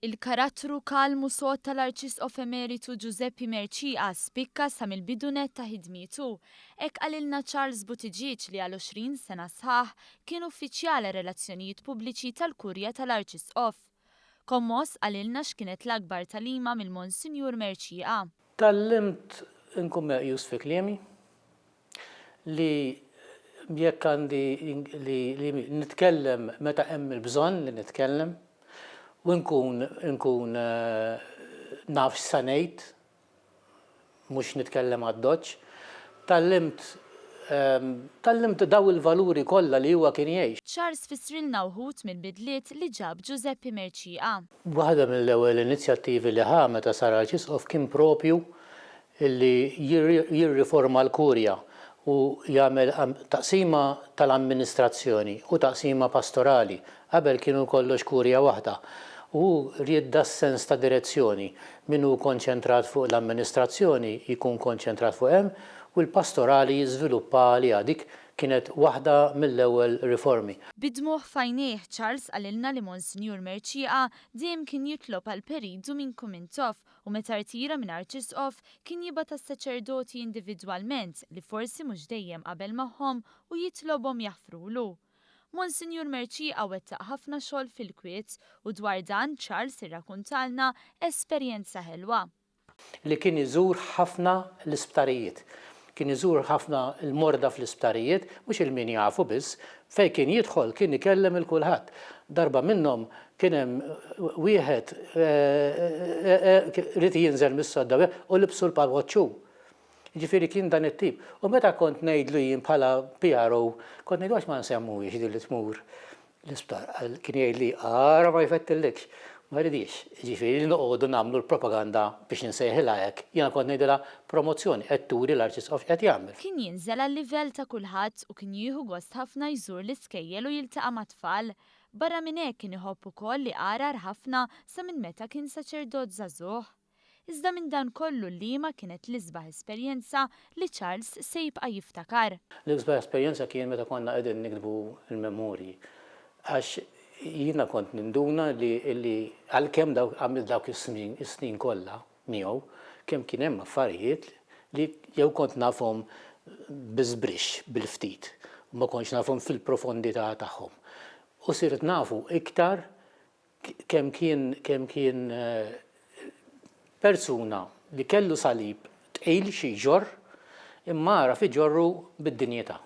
Il-karattru kalm u sod tal-Arċisqof Emeritu Ġużeppi Mercieca spikka sa mill-bidu nett ta' ħidmietu. Hekk qalilna Charles Buttigieg li għal 20 sena sħaħ kien uffiċjal għar-relazzjonijiet pubbliċi tal-Kurja tal-Arċisqof. Kommoss qalilna x'kienet l-akbar tagħlima mill-Monsinjur Mercieca. Tgħallimt inkun meqjus fi kliemi, li jekk għandi li nitkellem meta hemm il-bżonn li nitkellem u nkun nkun naf x'sa ngħid, mhux nitkellem għad-doċċ. Tgħallimt tgħallimt daw il-valuri kollha li huwa kien jgħix. Charles fissrilna wħud mill-bidliet li ġab Ġużeppi Mercieca. Waħda mill-ewwel inizjattivi li ħa meta sar Arċisqof kien propju li jirriforma l-Kurja u jagħmel taqsima tal-amministrazzjoni u taqsima pastorali. Qabel kienu kollox Kurja waħda. U hu ried das-sens ta' direzzjoni. Min hu konċentrat fuq l-amministrazzjoni jkun konċentrat fuq hemm u l-pastorali jiżviluppa għaliha. Dik kienet waħda mill-ewwel riformi. Bid-dmugħ f'għajnejh, Charles qalilna li Monsinjur Mercieca dejjem kien jitlob għall-Perit Duminku Mintoff u meta rtira minn Arċisqof kien jibgħat għas-saċerdoti individwalment li forsi mhux dejjem qabel magħhom u jitlobhom jaħfrulu. Monsinjur Mercieca wettaq ħafna xogħol fil-kwiet u dwar dan Charles irrakuntalna esperjenza ħelwa. Li kien iżur ħafna l-isptarijiet. Kien iżur ħafna l-morda fl-isptarijiet, mhux il min jafu biss, fejn kien jidħol kien ikellem 'il kulħadd. Darba minnhom kien hemm wieħed ried jinżel mis-sodda u libsu l-palwoċċ hu. Jiġifieri kien dan it-tip. U meta kont ngħidlu jien bħala PRO, kont ngħidlu għax ma nsemmuhiex din li tmur l-isptar. Kien jgħidli ara ma jfettillikx. Ma rridhiex. Jiġifieri li noqogħdu nagħmlu l-propaganda biex insejħilha hekk. Jiena kont ngħidilha promozzjoni, qed turi l-Arċisqof x'qed jagħmel. Kien jinżel għal-livell ta' kulħadd u kien jieħu gost ħafna jżur l-iskejjel u jiltaqa' mat-tfal. Barra minn hekk kien iħobb ukoll iqarar ħafna sa minn meta kien saċerdot żagħżugħ. Iżda minn dan kollu liema kienet l-isbaħ esperjenza li Charles se jibqa' jiftakar? L-isbaħ esperjenza kien meta konna qegħdin niktbu l-memorji. Għax jiena kont ninduna li li għalkemm dawk għamilt dawk is-snin is-snin kollha miegħu, kemm kien hemm affarijiet li jew kont nafhom bi żbrixx, bil-ftit, u ma kontx nafhom fil-profondità tagħhom. U sirt nafu iktar kemm kien kemm kien persuna li kellu salib tqil xi jġorr, imma għaraf iġorru bid-dinjità.